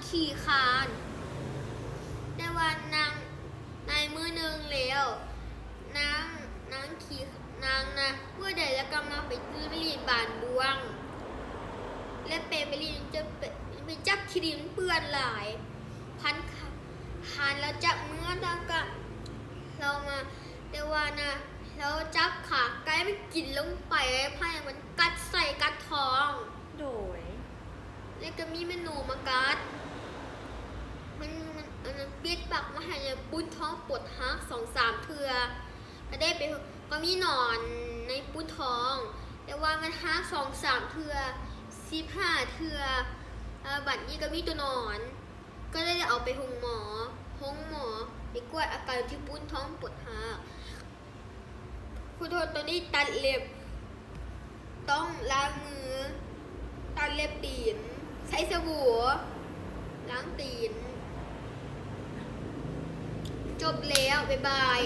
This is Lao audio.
ຂີ້ຄ້ານ. ແຕ່ວ່ານາງ ໃນມື້ໜຶ່ງແລ້ວ ນາງ ນາງຂີ້ ນາງນະ ມື້ໃດລາວກໍມັກໄປຫຼິ້ນບ້ານບ້ວງ ແລະໄປ ໄປຫຼິ້ນ ໄປ ໄປຈັບຂີ້ດິນເປື້ອນຫຼາຍ ຄັນ ຄັນລາວຈັບເມືອລາວກໍ ລາວມາ ແຕ່ວ່ານະ ລາວຈັບຂາໄກ່ມັນກິນລົງໄປ ພາຍມັນກັດໃສ່ກັດທ້ອງ. ໂດຍ ແລ້ວກໍມີແມ່ນົມມາກັດ ມັນ ມັນ ອັນນັ້ນ ປິດປາກບໍ່ໃຫ້ ແລ້ວປຸ້ນທ້ອງປົດຫັກສອງສາມເທື່ອ ກໍໄດ້ໄປ ກໍມີໜອນໃນປຸ້ນທ້ອງ ແຕ່ວ່າມັນຫັກສອງສາມເທື່ອ ສິບຫ້າເທື່ອ ແລ້ວບັດນີ້ກໍມີໂຕໜອນ ກໍໄດ້ເອົາໄປໂຮງໝໍ ໂຮງໝໍໄປກວດອາການທີ່ປຸ້ນທ້ອງປົດຫັກ. ຂໍໂທດ ຕອນນີ້ຕັດເລັບ ຕ້ອງລ້າງມື ຕັດເລັບຕີນ ໃຊ້ສະບູ ລ້າງຕີນ. ຈົບແລ້ວ ບາຍບາຍ.